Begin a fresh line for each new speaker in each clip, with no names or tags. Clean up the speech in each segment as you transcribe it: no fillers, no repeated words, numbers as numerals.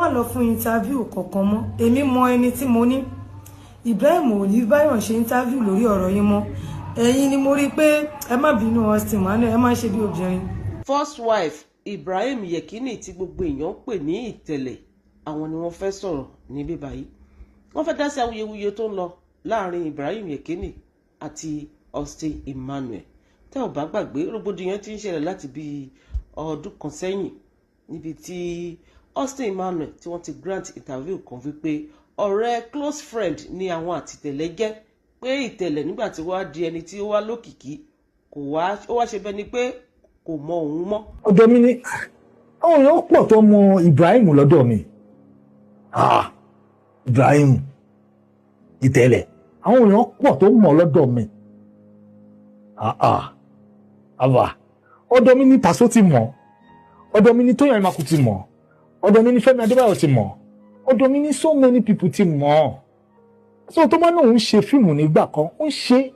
Má lọ fún interview kankan mọ́. Èmi mọ ẹni tí mo ní Ibrahim ò ní báyọ̀ ṣe interview lórí ọ̀rọ̀ yín mọ́. Ẹ̀yin ni mo rí i pé ẹ má bínú, Austin Emmanuel, ẹ má ṣe bí obìnrin.
First wife Ibrahim Yekini tí gbogbo èèyàn ń pè ní Ìtẹ̀lẹ̀, àwọn ni wọ́n fẹ́ sọ̀rọ̀ níbí báyìí. Wọ́n fẹ́ dá sí awuyewuye tó ń lọ láàrin Ibrahim Yekini àti Austin Emmanuel. Tẹ́ ò bá gbàgbé, rògbòdìyàn tí ń ṣẹlẹ̀ láti bí ọdún kan sẹ́yìn, níbi tí Austin Emmanuel tí wọ́n ti grant interview kan wípé ọ̀rẹ́, close friend ni àwọn àti Ìtẹ̀lẹ̀ jẹ́, pé Ìtẹ̀lẹ̀ nígbà tí wàá di ẹni tí ó wá lókìkí, kò wá ó wá ṣe bẹ́ẹ̀ ni pé kò mọ òun mọ́.
Ọ̀dọ̀ mi ni àwọn èèyàn pọ̀ tó mọ Ibrahim lọ́dọ̀ mi. Ah, Ibrahim Ìtẹ̀lẹ̀, àwọn èèyàn pọ̀ tó mọ̀ lọ́dọ̀ mi. Ah ah, àbà, ọ̀dọ̀ mi ni Pàṣọ ti mọ̀, ọ̀dọ̀ mi ni Tóyìn Aimakhu ti mọ̀, ọ̀dọ̀ mi ni Fẹ́mi Adébáyọ̀ ti mọ̀, ọ̀dọ̀ mi ni so many people ti mọ̀. So tó bá náà ń ṣe fíìmù nígbà kan, ó ń ṣe,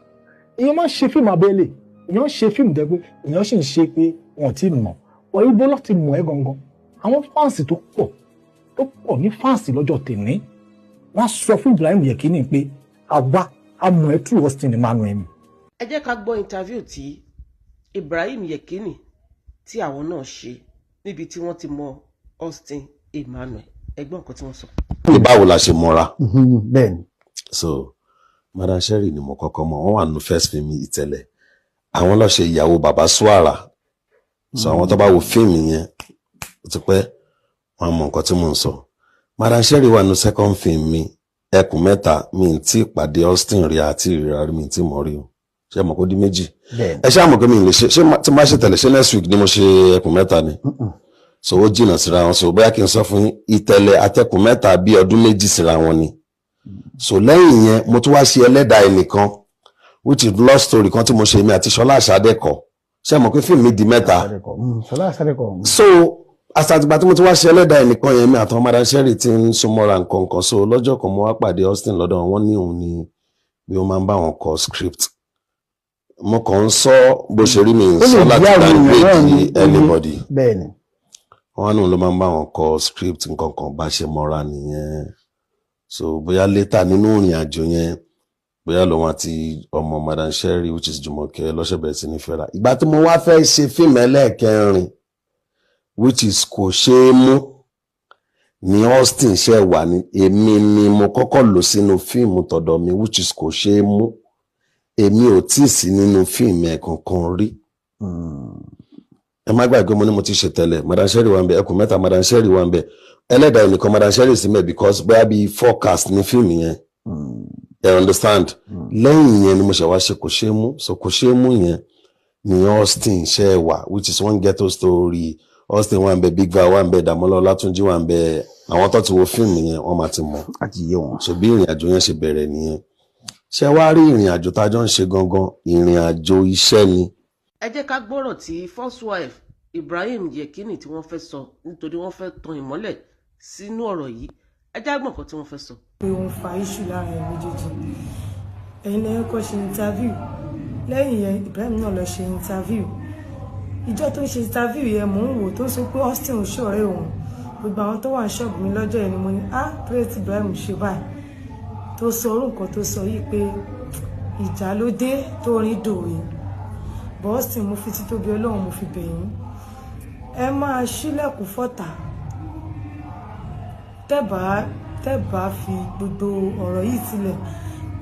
èèyàn máa ń ṣe fíìmù abẹ́lé, èèyàn ń ṣe fíìmù dẹ́gbẹ́, èèyàn sì ń ṣe pé wọn ò tí ì mọ̀ wọ́n. Ibo ló ti mọ̀ ẹ́ gangan? Àwọn fans tó pọ̀ tó pọ̀ ní fans lọ́jọ́ tèmi, wọ́n sọ fún Ibrahim Yekini pé àwa a mọ̀ ẹ́ through Austin Emmanuel.
Ẹ jẹ́ ká gbọ́ interview tí Ibrahim Yekini tí àwọn náà ṣe, níbi tí wọ́n ti mọ Austin Emmanuel. Ẹ gbọ́ nǹkan tí wọ́n sọ.
Ní báwo la ṣe mọ́ra?
Bẹ́ẹ̀ni.
So Madam Sherry ni mo kọ́kọ́ mọ̀. Wọ́n wà nínú first film Ìtẹ̀lẹ̀. Àwọn ló ṣe ìyàwó bàbá Suara. So àwọn tó bá wo fíìmù yẹn, ó ti pẹ́, wọ́n mọ nǹkan tí mò ń sọ. Madam Sherry wà nínú second film mi, Ẹkùn Mẹ́ta. Mi ì tí pàdé Austin rí àti ìrira rí, mi ì tí mọ̀ rí o. Ṣé mọ̀ kó di méjì?
Bẹ́ẹ̀ni.
Ẹ ṣáà mọ̀ pé mi ì lè ṣe. Ṣé tí n bá ṣe tẹ̀lé, ṣé next week ni mo ṣe Ẹkùn Mẹ́ta ni? So ó jìnnà síra wọn. So bóyá kí n sọ fún yín, Ìtẹ̀lẹ̀ àtẹkùn Mẹ́ta bí ọdún 2 síra wọn ni. So lẹ́yìn yẹn, mo tún wá ṣe Ẹlẹ́dàá Ẹnìkan, which is love story kan tí mo ṣe, mi àti Ṣọlá Àṣàdẹ́kọ̀. Ṣé mọ̀ pé fíìmù mi di mẹ́ta?
Ṣọlá Àṣàdẹ́kọ̀.
So àtàtìgbà tí mo ti wá ṣe Ẹlẹ́dàá Ẹnìkan yẹn, mi àtàwọn Madam Sherry ti ń súnmọ́ra nǹkan kan. So lọ́jọ́ kan, mo wá pàdé Austin lọ́dọ̀ wọn. Ní òun ni bí wọ́n máa ń bá wọn kọ script. Mo kàn ń sọ bó ṣe rí, mi ń
Ó lè
sọ láti
bí àwọn èèyàn náà
downgrade
ní
anybody. Wọn náà ló máa ń bá wọn kọ script nǹkan kan. Bá ṣe mọ́ra nìyẹn. So bóyá later nínú ìrìn àjò yẹn, bóyá lòun àti ọmọ Madam Sherry, which is Jùmọ̀kẹ́, lọ́sẹ̀ bẹ̀rẹ̀ sí ní fẹ́ra. Ìgbà tí mo wá fẹ́ ṣe fíìmù ẹlẹ́ẹ̀kẹrin, which is Kò Ṣeé Mú, ní Austin ṣe wà ní. Èmi ni mo kọ́kọ́ lò sínú fíìmù tọ̀dọ̀ mi, which is Kò Ṣeé Mú. Èmi ò tíì sí nínú fíìmù ẹ̀ kankan rí. Ẹ má gbàgbé, mo ní mo ti ṣe tẹ́lẹ̀, Madam Sherry wà ń bẹ. Ẹkùn Mẹ́ta, Madam Sherry wà ń bẹ. Ẹlẹ́dàá Ẹnìkan, Madam Sherry sí mẹ́, because bóyá bíi forecast ní fíìmù yẹn, ẹ understand? Lẹ́yìn yẹn ni mo ṣe wá ṣe Kò Ṣeé Mú. So Kò Ṣeé Mú yẹn ni Austin ṣe wà, which is one ghetto story. Austin wà ń bẹ, Big Val wà ń bẹ, Dàmọ́lá Ọlátúnjí wà ń bẹ. Àwọn tó ti wo fíìmù yẹn, wọ́n máa ti mọ̀.
Àti yé wọn.
So bí ìrìn àjò yẹn ṣe bẹ̀rẹ̀ nìyẹn. Ṣé wàá rí ìrìn àjò tá a jọ ń ṣe gangan, ìrìn àjò iṣẹ́ ni.
Ẹ jẹ́ ká gbọ́rọ̀ tí first wife Ibrahim Yekini tí wọ́n fẹ́ sọ, nítorí wọ́n fẹ́ tan ìmọ́lẹ̀ sínú ọ̀rọ̀ yìí. Ẹ jẹ́ gbọ́ nǹkan tí wọ́n fẹ́ sọ.
Pé ó ń fa issue láàrin ẹ̀ méjèèjì. Ẹ̀yin lẹ́yìn kọ́ ṣe interview. Lẹ́yìn yẹn, Ibrahim náà lọ ṣe interview. Ìjọ tó ń ṣe interview yẹn, mò ń wò tó ń sọ pé Austin ò ṣọ̀rẹ́ òun. Gbogbo àwọn tó wà ní ṣọ́ọ̀bù mi lọ́jọ́ yẹn ni mo ní, "Ah, pírẹ́tì Ibrahim ṣe báyìí tó sọ orú nǹkan tó sọ yìí, pé ìjà ló dé tó rin dòwe." But Austin, mo fi títóbi Ọlọ́run, mo fi bẹ̀ yín, ẹ máa ṣílẹ̀kùn fọ́tà. Tẹ́bà fi gbogbo ọ̀rọ̀ yìí sílẹ̀,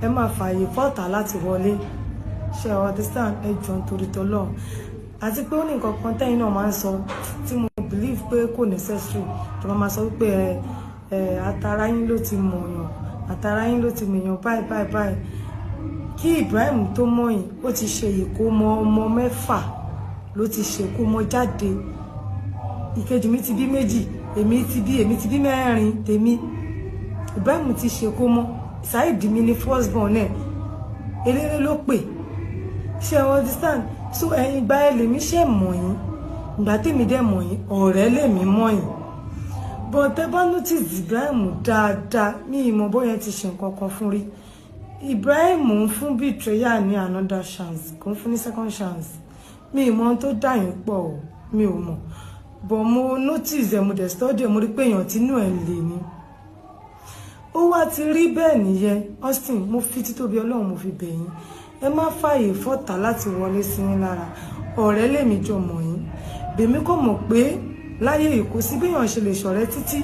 ẹ máa fààyè fọ́tà láti wọlé. Ṣe ẹ understand? Ẹ jọ̀ọ́, nítorí tỌlọ́run. Àti pé ó ní nǹkan kan tẹ́yìn náà máa ń sọ tí mo believe pé kò necessary, tó máa sọ wípé ẹ àtàrà yín ló ti mọ̀yàn, àtàrà yín ló ti mọ̀yàn, báyìí báyìí báyìí. Kí Ibrahim tó mọ̀yìn, ó ti ṣe ìkómọ ọmọ 6 ló ti ṣèkómọ jáde. Ìkejì mi ti bí méjì, èmi ti bí mẹ́rin tèmi. Ibrahim ti ṣèkómọ. Saheed mi ni first born ẹ̀, eléré ló pè. Ṣe ẹ understand? So ẹ̀yin ìgbà ẹ lèmi ṣe mọ̀ yín. Ìgbà tèmi dẹ̀ mọ̀ yín, ọ̀rẹ́ lèmi mọ̀ yín. But tẹ bá notice Ibrahim dáadáa, mi ì mọ̀ bóyá ti ṣe nǹkan kan fún rí. Ibrahim ń fún betrayal ní another chance, kò ń fún ní second chance. Mi ì mọ̀ ohun tó dà yín pọ̀ o, mi ò mọ̀. But mo notice ẹ̀, mo dẹ̀ study ẹ̀, mo rí pé èèyàn tínú ẹ̀ lè ní. Ó wá ti rí bẹ́ẹ̀ nìyẹn. Austin, mo fi títóbi Ọlọ́run, mo fi bẹ̀ yín, ẹ má fààyè fọ́tà láti wọlé sí yín lára. Ọ̀rẹ́ lèmi jọ mọ̀ yín, bèmí kò mọ̀ pé láyé yìí kò sí béèyàn ṣe lè ṣọ̀rẹ́ títí,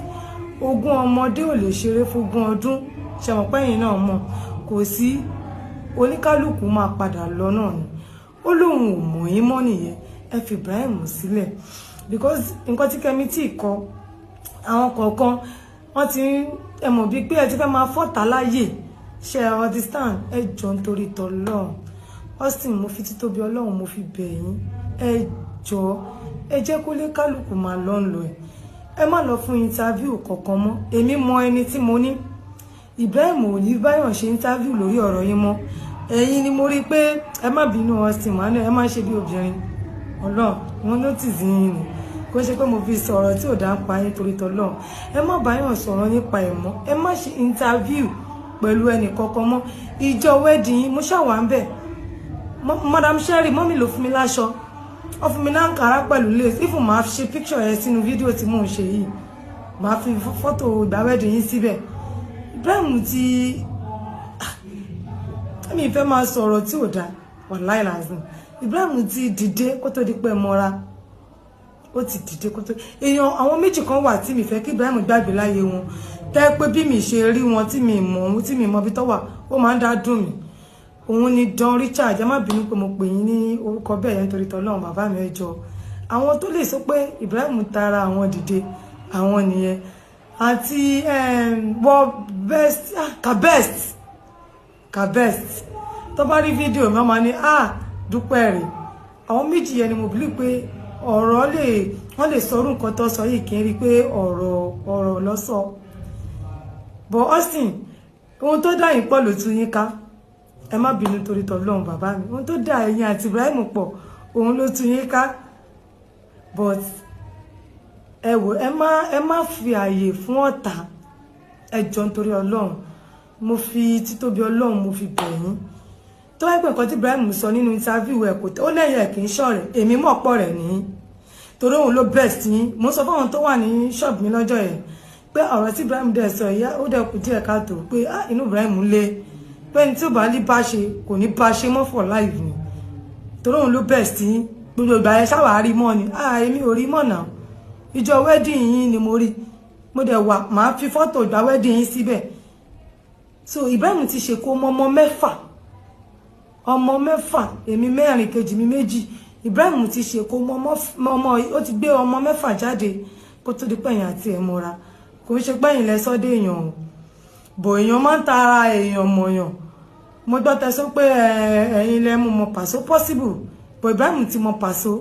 ogún ọmọdé ò lè ṣeré fógún ọdún. Ṣẹ̀wọ̀n pẹ́yìn náà mọ̀, kò sí, oníkálukú máa padà lọ náà ni. Ó lóun ò mọ̀ yín mọ́ nìyẹn. Ẹ fi Ibrahim sílẹ̀, because nǹkan tí Kẹ́mi tí kọ àwọn kọ̀ọ̀kan wọ́n ti ń ẹ mọ̀ bíi pé ẹ ti fẹ́ máa fọ́ta láàyè. Ṣe ẹ understand? Ẹ jọ, nítorí tọlọ́run, Austin, mo fi títóbi Ọlọ́run, mo fi bẹ̀ yín, ẹ jọ, ẹ jẹ́ kó lé kálukú máa lọ ń lọ. Ẹ má lọ fún interview kankan mọ́. Èmi mọ ẹni tí mo ní Ibrahim ò ní báyọ̀ ṣe interview lórí ọ̀rọ̀ yín mọ́. Ẹ̀yin ni mo rí pé, ẹ má bínú, Austin Manuel, ẹ má ṣe bí obìnrin. Ọlọ́run, mo notice yín ni, kó ṣe pé mo fi sọ̀rọ̀ tí ò dá ń pa yín. Torí tọ́lọ́run, ẹ má báyọ̀ sọ̀rọ̀ nípa ẹ̀ mọ́. Ẹ má ṣe interview pẹ̀lú ẹnì kankan mọ́. Ìjọ wedding yín, mo ṣàwà ń bẹ̀. Madam Sherry, mọ́mì ló fún mi láṣọ, wọ́n fún mi ní àǹkárá pẹ̀lú lace. If màá ṣe picture yẹn sínú fídíò tí mò ń ṣe yìí, màá fi fọ́tò ìgbà wedding yín síbẹ̀. Ibrahim ti mi fẹ́ máa sọ̀rọ̀ tí ò dáa, wàláì làzùn. Ibrahim ti dìde kó tó di pé mọ́ra, ó ti dìde kó tó èèyàn. Àwọn méjì kan wà tí mi fẹ́ kí Ibrahim gbàgbé láyé wọn, tẹ́ pé bí mi ṣe rí wọn, tí mi mọ̀ ohun tí mi mọ̀ bí tó wà, ó máa ń dá dùn mí. Òun ni Don Richard. Ẹ má bínú pé mo pè yín ní orúkọ bẹ́ẹ̀ yẹn. Torí tọ́lọ́run, bàbá mi, ẹ jọ̀ọ́, àwọn tó lè sọ pé Ibrahim tara àwọn dìde, àwọn nìyẹn, àti wọ best, ka best, ka best. Tó bá rí fídíò mi, wọ́n máa ní, "Ah, dúpẹ́ rè." Àwọn méjì yẹn ni mo believe pé ọ̀rọ̀ lè, wọ́n lè sọrú nǹkan tó sọ yìí, kí n rí i pé ọ̀rọ̀ lọ́sọ. But Austin, ohun tó dá yín pọ̀ ló tú yín ká. Ẹ má bínú, torí tọlọ́run, bàbá mi, ohun tó dá ẹ̀yin àti Ibrahim pọ̀, òun ló tú yín ká. But ẹ wò, ẹ má fi àyè fún ọ̀tá. Ẹ jọ̀ọ́, nítorí Ọlọ́run, mo fi títóbi Ọlọ́run, mo fi bẹ̀ yín. Tó wáyé pé nǹkan tí Ibrahim sọ nínú interview ẹ̀ kò tẹ́ ó lẹ́yìn ẹ̀ kì í ṣọ̀rẹ́, èmi mọ̀ pọ̀ rẹ̀ ní, torí òun ló best yín. Mo sọ fáwọn tó wà ní ṣọ́ọ̀bù mi lọ́jọ́ yẹn pé ọ̀rọ̀ tí Ibrahim dẹ̀ sọ ìyá, ó dẹ̀ kù díẹ̀ káàtó, pé ah, inú Ibrahim le, pé ní tí ò bá ní bá ṣe, kò ní bá ṣe mọ́ for life ni, torí òun ló best yín. Gbogbo ìgbà yẹn ṣáwàá rí mọ́ ni. Ah, èmi ò rí mọ́ náà. Ìjọ wedding yín ni mo rí, mo dẹ̀ wà, màá fi fọ́tò ìgbà wedding yín síbẹ̀. So Ibrahim ti ṣe kó mọ́ ọmọ mẹ́fà, ọmọ mẹ́fà, èmi mẹ́rin, kejì mi méjì. Ibrahim ti ṣe kó mọ́ ọmọ, ó ti gbé ọmọ mẹ́fà jáde kó tó di pẹ̀yìn àti ẹ̀ mọ́ra. Kò ń ṣe pẹ́yìn lẹ́sọ́dẹ̀ èèyàn o, bò èèyàn máa ń ta ara èèyàn mọ̀yàn. Mo gbọ́ tẹ sọ pé ẹ̀yin lẹ mú mọ Pàṣọ. Possible, but Ibrahim ti mọ Pàṣọ.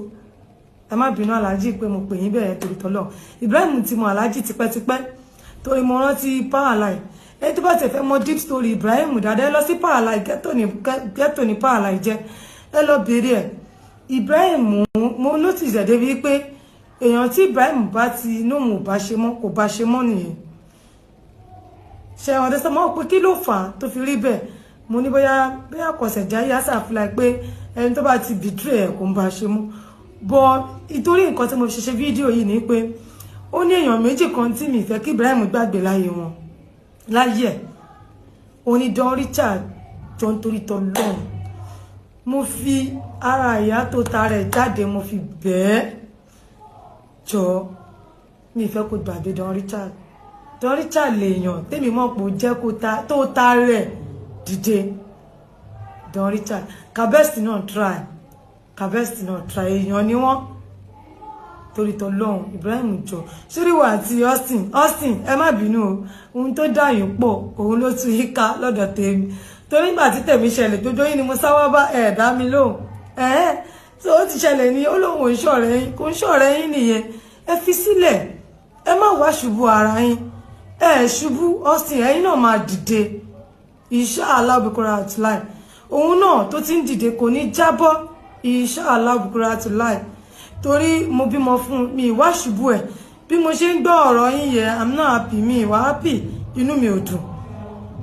Ẹ má bínú, aláàjì, pé mo pè yín bẹ́ẹ̀. Torí tọ́lọ̀, Ibrahim ti mọ aláàjì tipẹ́tipẹ́, torí mo rántí Powerline. Ẹni tó bá tẹ̀ fẹ́ mọ deep story Ibrahim dáadáa, ẹ lọ sí Powerline ghetto ní, ghetto ní Powerline jẹ́, ẹ lọ béèrè ẹ̀. Ibrahim, mo notice ẹ̀ débi pé èèyàn tí Ibrahim bá ti nóhùn ò bá ṣe mọ́, kò bá ṣe mọ́ nìyẹn. Ṣe àwọn ọ̀dẹ́sẹ̀ mọ́ pé kí ló fà á tó fi rí bẹ́ẹ̀? Mo ní bóyá kọ̀sẹ̀ jáyé àṣàfihàn pé ẹni tó bá ti betray ẹ̀, kò ń bá ṣe mọ́. Bọ́ ìtorí nǹkan tí mo fi ṣe fídíò yìí ni pé ó ní èèyàn méjì kan tí mi fẹ́ kí Ibrahim gbàgbé láyé wọn, láyé ẹ̀. Ó ní Don Richard. Jọ, nítorí tọlọ́run, mo fi ara ìyá tó ta rẹ̀ jáde, mo fi bẹ́ẹ̀, jọ, mi fẹ́ kó gbàgbé Don Richard. Don Richard lèèyàn tèmi mọ̀ pé ó jẹ́ kó ta tó ta rẹ̀ dìde. Don Richard, Kabest náà try, Kabest náà try, èèyàn ni wọ́n. Torí tọlọ́hún, Ibrahim, jọ, ṣíríwá àti Austin, Austin, ẹ má bínú o. Ohun tó dà yín pọ̀, òun ló tú yín ká lọ́dọ̀ tèmi, torí ìgbà tí tèmi ṣẹlẹ̀, gbogbo yín ni mo sáwá bá, ẹ̀ dá mi lóhùn. Ẹ̀ẹ́ tó ó ti ṣẹlẹ̀ ní, ó lóun ò ń ṣọ̀rẹ́ yín, kò ń ṣọ̀rẹ́ yín nìyẹn. Ẹ fi sílẹ̀, ẹ má wá ṣubú ara yín. Ẹ ṣubú, Austin, ẹ̀yin náà máa dìde, inshallah bikuratulai. Òun náà tó ti ń dìde kò ní jábọ́, inshallah bikuratulai, torí mo bímọ fún mi, ìwá ṣubú ẹ̀. Bí mo ṣe ń gbọ́ ọ̀rọ̀ yín yẹn, I'm not happy. Mi ìwà happy, inú mi ò dùn,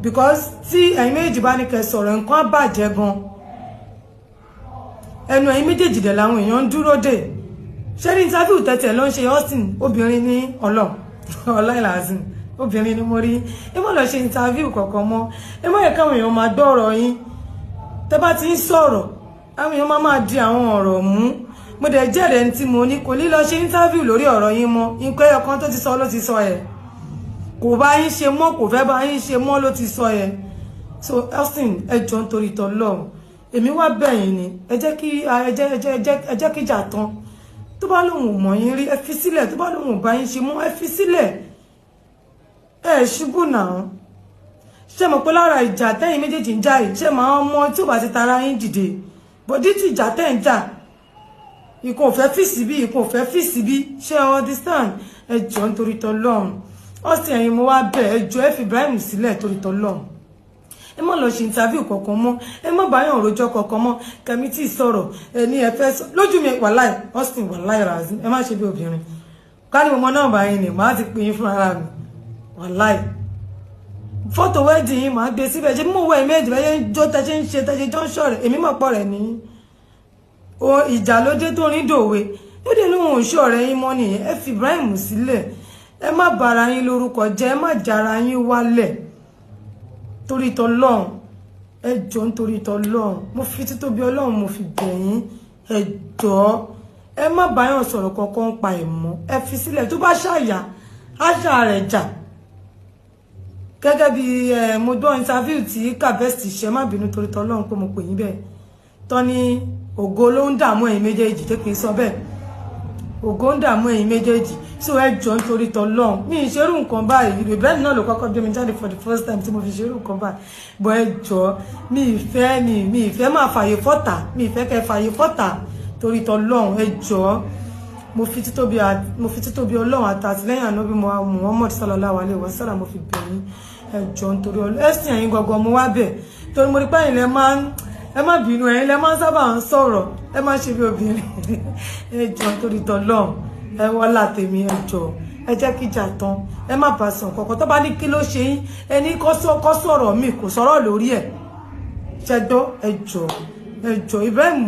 because tí ẹ̀yin méjì bá ní kẹ́ sọ̀rọ̀, nǹkan á bàjẹ́ gan. Ẹnu ẹ̀yin méjèèjì dẹ̀ làwọn èèyàn ń dúró dè. Ṣé ní interview tẹ̀tẹ̀ ló ń ṣe Austin, obìnrin ní ọlọ́ ọláìlàzìn, obìnrin ni mo rí. Ẹ má lọ ṣe interview kankan mọ́. Ẹ má yẹ káwọn èèyàn máa gbọ́ ọ̀rọ̀ yín. Tẹ́ bá ti ń sọ̀rọ̀, àwọn èèyàn máa máa di àwọn ọ̀rọ̀ mú. Mo dẹ̀ jẹ́rẹ̀ẹ́ ní tí mo ní kò ní lọ ṣe interview lórí ọ̀rọ̀ yín mọ́. Nǹkan ẹyọ kan tó ti sọ ló ti sọ ẹ̀. Kò bá yín ṣe mọ́, kò fẹ́ bá yín ṣe mọ́ ló ti sọ ẹ̀. So Austin, ẹ jọ̀ọ́ nítorí t'Ọlọ́run, èmi wá bẹ̀ yín ni, ẹ jẹ́ kí ẹ jẹ́ kíjà tán. Tó bá lóun ò mọ̀ yín rí, ẹ fi sílẹ̀. Tó bá lóun ò bá yín ṣe mọ́, ẹ fi sílẹ̀. Ẹ ṣubú náà. Ṣé mọ̀ pé lára ìjà tẹ́yìn méjèèjì ń jà yìí, ṣé màá ọmọ tí ò bá ti tara yín dìde, bọ̀dí tí ìjà tẹ́ ń jà, ìkan ò fẹ́ fìsì bí, ìkan ò fẹ́ fìsì bí. Ṣé ẹ understand? Ẹ jọ̀ọ́ nítorí t'Ọlọ́run, Austin, ẹ̀yin mo wá bẹ̀, ẹ jọ̀ọ́, ẹ fi Ibrahim sílẹ̀ torí t'Ọlọ́run. Ẹ má lọ ṣe interview kankan mọ́, ẹ má báyọ̀ rojọ́ kankan mọ́. Kẹ́mi tí sọ̀rọ̀ ẹ ní ẹ fẹ́ sọ lójú mi. Wàláì Austin, wàláì razim, ẹ má ṣe bí obìnrin. Ká ní mo mọ nọ́mbà yín ni màá ti pè yín fún ara mi. Wàláì, fọ́tò wedding yín màá gbé síbẹ̀. Ṣé mo wọ ẹ̀mí ẹ̀jẹ̀ bẹ́ẹ̀ ń jó tẹ́ ṣe ń ṣe tẹ́ ṣe jọ ń ṣọ̀rẹ́? Èmi mọ̀ pọ̀ rẹ̀ ní o. Ìjà ló dé tó rí dòwe ó dé lóhùn òṣù ọ̀rẹ́ yín mọ́ nìyẹn. Ẹ fi Ibrahim sílẹ̀, ẹ má bara yín lórúkọ jẹ́, ẹ má jara yín wálẹ̀ torí t'Ọlọ́run. Ẹ jọ̀ọ́ nítorí t'Ọlọ́run, mo fi títóbi Ọlọ́run mo fi bẹ̀ yín, ẹ jọ̀ọ́, ẹ má báyọ̀ sọ̀rọ̀ kankan pa ẹ̀ mọ́. Ẹ fi sílẹ̀. Tó bá ṣàyà àṣà rẹ̀ jà gẹ́gẹ́ bí ẹ mo gbọ́ interview tí Kabest ṣe, má bínú torí t'Ọlọ́run pé mo pè yín bẹ́ẹ̀ tọ́ ní ògo ló ń dààmú ẹ̀yin méjèèjì tó kì í sọ bẹ́ẹ̀, ògo ń dààmú ẹ̀yin méjèèjì. So ẹ jọ̀ọ́ nítorí t'Ọlọ́run, mi ì ṣerú nǹkan báyìí. Ibrahim náà ló kọ́kọ́ gbé mi jáde for the first time tí mo fi ṣerú nǹkan báyìí bọ́. Ẹ jọ̀ọ́, mi ì fẹ́ mi ì fẹ́ máa fààyè fọ́tà, mi ì fẹ́ kẹ́ fààyè fọ́tà torí t'Ọlọ́run. Ẹ jọ̀ọ́, mo fi títóbi Ọlọ́run àtàtìlẹ́yìn Ànábì Muhammad sallallahu alaihi wasallam mo fi bẹ̀ yín. Ẹ jọ̀ọ́ nítorí Ọlọ́run, ẹ̀sìn ẹ̀yin gangan mo wá bẹ̀ torí mo rí pé ẹ̀yin lẹ máa ń, ẹ má bínú, ẹ̀yin lẹ máa ń sábà ń sọ̀rọ̀, ẹ má ṣe bí obìnrin. Ẹ jọ̀ọ́ nítorí t'Ọlọ́run, ẹ wọ́lá tèmi, ẹ jọ̀ọ́, ẹ jẹ́ kíjà tán. Ẹ má bá sàn kankan. Tó bá ní kí ló ṣe yín, ẹ ní kó sọ̀rọ̀ mi kò sọ̀rọ̀ lórí ẹ̀ ṣẹgbọ́. Ẹ jọ̀ọ́, ẹ jọ̀ọ́, Ibrahim,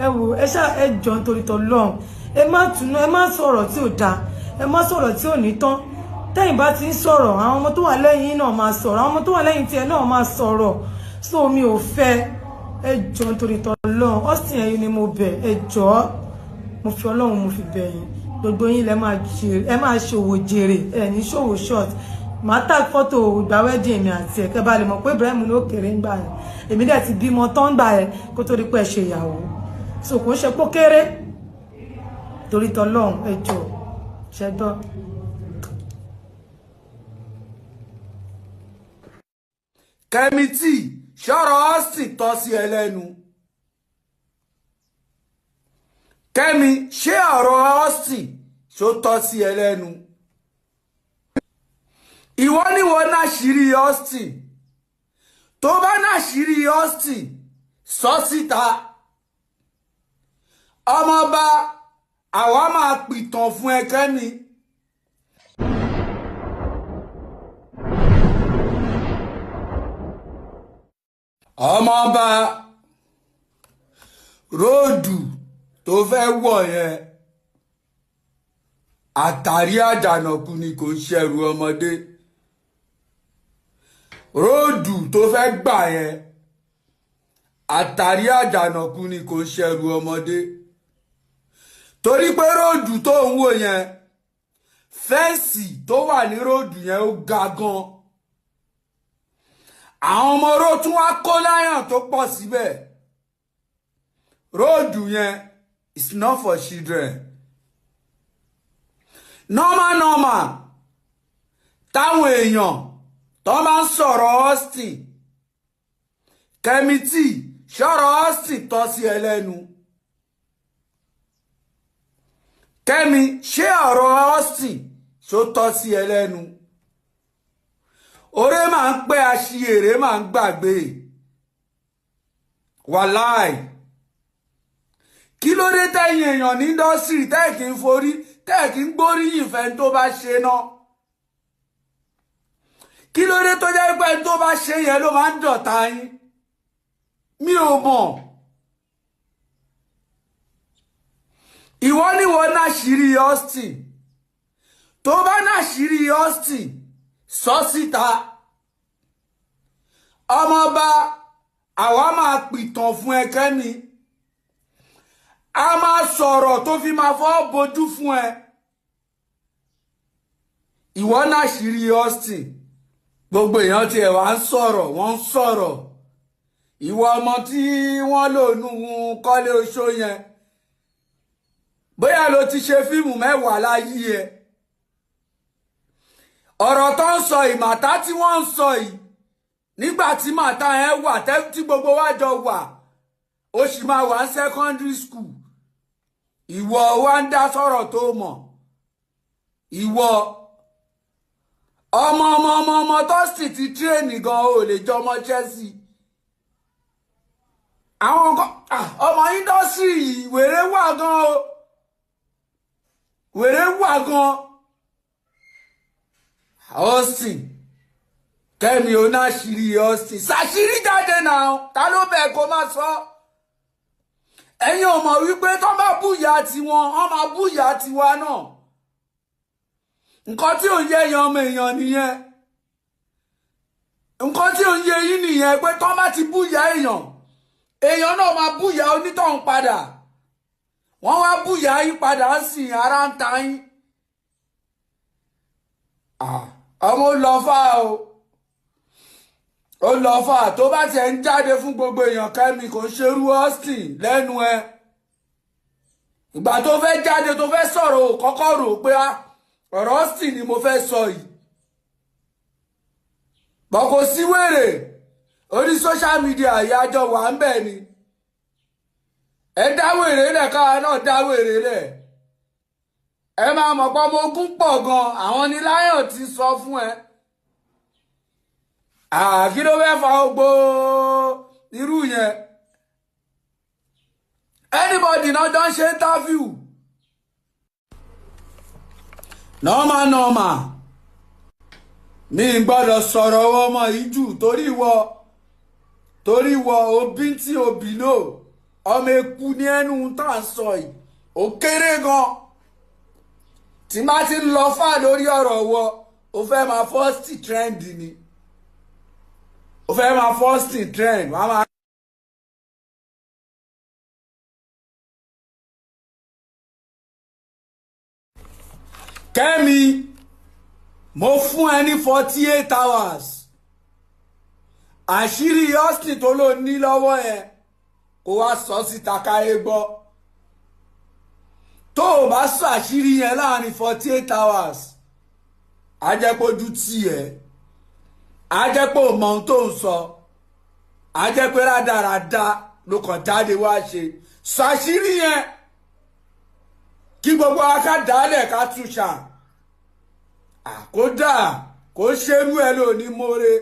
ẹ wò, ẹ ṣá, ẹ jọ̀ọ́ nítorí t'Ọlọ́run, ẹ má tùnú, ẹ má sọ̀rọ̀ tí ò dáa, ẹ má sọ̀rọ̀ tí ò ní tán. Tẹ́yìn bá ti ń sọ̀rọ̀, àwọn ọmọ tó wà lẹ́yìn náà máa sọ̀rọ̀, àwọn ọmọ tó wà lẹ́yìn tiẹ̀ náà máa sọ̀rọ̀. So mi ò fẹ́. Ẹ jọ̀ọ́ nítorí t'Ọlọ́run, Austin, ẹ̀yin ni mo bẹ̀. Ẹ jọ̀ọ́, mo fi Ọlọ́run mo fi bẹ̀ yín. Gbogbo yín lẹ máa jèrè, ẹ máa ṣòwò jèrè, ẹ ní ṣòwò short. Màá tag fọ́tò ìgbà wedding èmi àti ẹ̀ kẹ́ bá lè mọ̀ pé Ibrahim ló kéré ń gbà yẹn. Èmi dẹ̀ ti bímọ tán gbà yẹn kó tó di pé ẹ ṣe ìyàwó, so kò ń ṣe pó kéré torí t'Ọlọ́run. Ẹ jọ̀ọ́, ṣẹgbọ́n.
Kẹ́mi tí ṣọ́rọ̀ Austin tọ́ sí ẹ lẹ́nu. Kẹ́mi, ṣé ọ̀rọ̀ Austin ṣó tọ́ sí ẹ lẹ́nu? Ìwọ ni wọ́n náṣìírí Austin. Tó bá náṣìírí Austin, sọ síta. Ọmọọba, àwa máa pìtàn fún ẹ, Kẹ́mi. Ọmọọba, road tó fẹ́ wọ̀ yẹn, àtàrí àjànàkú ni, kò ń ṣẹrù ọmọdé. Road tó fẹ́ gbà yẹn, àtàrí àjànàkú ni, kò ń ṣẹrù ọmọdé, torí pé road tó ń wò yẹn, fence tó wà ní road yẹn ó ga gan. Àwọn ọmọ oró tún wá kó láyàn tó pọ̀ síbẹ̀. Road yẹn is not for children. Normal normal, táwọn èèyàn tó máa ń sọ̀rọ̀ Austin, Kẹ́mi tí ṣọ̀rọ̀ Austin tọ́ sí ẹ lẹ́nu. Kẹ́mi, ṣé ọ̀rọ̀ Austin ṣó tọ́ sí ẹ lẹ́nu? Oré máa ń pẹ́, aṣiyèrè máa ń gbàgbé. Wàláì, kí ló dé tẹ̀yìn èèyàn ní industry tẹ́ kì í forí, tẹ́ kì í gbóríyìn fẹ́ tó bá ṣe náà? Kí ló dé tó jẹ́ pé tó bá ṣe yẹn ló máa ń dọ̀tá yín? Mi ò mọ̀. Ìwọ ni wọ́n náṣìírí Austin. Tó bá náṣìírí Austin, sọ síta. Ọmọọba, àwa máa pìtàn fún ẹ Kẹ́mi. A máa sọ̀rọ̀ tó fi máa fọ́ bojú fún ẹ. Ìwọ náṣìírí Austin. Gbogbo èèyàn tiẹ̀ wá ń sọ̀rọ̀, wọ́n ń sọ̀rọ̀. Ìwọ ọmọ tí wọ́n lò nù Kọ́lé Oṣó yẹn, bóyá ló ti ṣe fíìmù 10 láyé ẹ. Ọ̀rọ̀ tó ń sọ yìí, màtá tí wọ́n ń sọ yìí, nígbà tí màtá yẹn wà tí gbogbo wa jọ wà, ó sì máa wà ní secondary school. Ìwọ wa ń dá sọ̀rọ̀ tó mọ̀. Ìwọ ọmọ ọmọ ọmọ ọmọ tó sì ti tírèènì gan, ò lè jọmọ Chelsea. Àwọn ọmọ indọ́sírì yìí, wèrè wà gan o, wèrè wà gan. Austin, Kẹ́mi onáṣìírí Austin, ṣàṣírí jáde náà, ta ló bẹ̀ kó má sọ? Ẹ̀yin ò mọ̀ wípé tó bá búyà tiwọn, wọ́n máa búyà tiwa náà. Nǹkan tí ò ń yé èèyàn ọmọ èèyàn nìyẹn. Nǹkan tí ò ń yé yín nìyẹn, pé tó bá ti búyà èèyàn, èèyàn náà máa búyà onítọ̀hún padà. Wọ́n wá búyà yín padà ń sìn, ara ń ta yín. Ọmọ ó lọ fà o, ó lọ fà. Tó bá tiẹ̀ ń jáde fún gbogbo èèyàn, Kẹ́mi, kò ń ṣerú Austin lẹ́nu ẹ. Ìgbà tó fẹ́ jáde, tó fẹ́ sọ̀rọ̀, ò kọ́kọ́ rò pé ọ̀rọ̀ Austin ni mo fẹ́ sọ yìí. Bọ̀ kò sí wèrè orí social media ìyájọ́ wà ń bẹ̀ ni. Ẹ dá wèrè lẹ̀, káwa náà dá wèrè lẹ̀. Ẹ máa mọ̀ pé ọmọ ogun pọ̀ gan, àwọn ni Lion ti sọ fún ẹ. Kí ló fẹ́ fa gbogbo irú yẹn? Anybody náà jọ ń ṣe interview. Normal normal. Mi gbọ́dọ̀ sọ̀rọ̀ ọmọ yìí jù torí ìwọ òbí tí òbí lò, ọmọ eku ní ẹnu tá à ń sọ yìí, ó kéré gan. Tí má ti ń lọ fà lórí ọ̀rọ̀ wọ, ó fẹ́ máa first trend ni. Ó fẹ́ máa first trend, wàá máa. Kẹ́mi, mo fún ẹ ní 48 hours. Àṣírí Austin tó ló ní lọ́wọ́ ẹ, kó wá sọ síta káyé gbọ́. Tó o bá sọ àṣírí yẹn láàrin 48 hours, á jẹ́ pé ojú tì ẹ́, á jẹ́ pé o mọ ohun tó ń sọ, á jẹ́ pé rádaràda ló kàn jáde wá ṣe. Sọ àṣírí yẹn kí gbogbo aká dálẹ̀ ká túṣà. Kódà kó ṣerú ẹ lónìí mórè.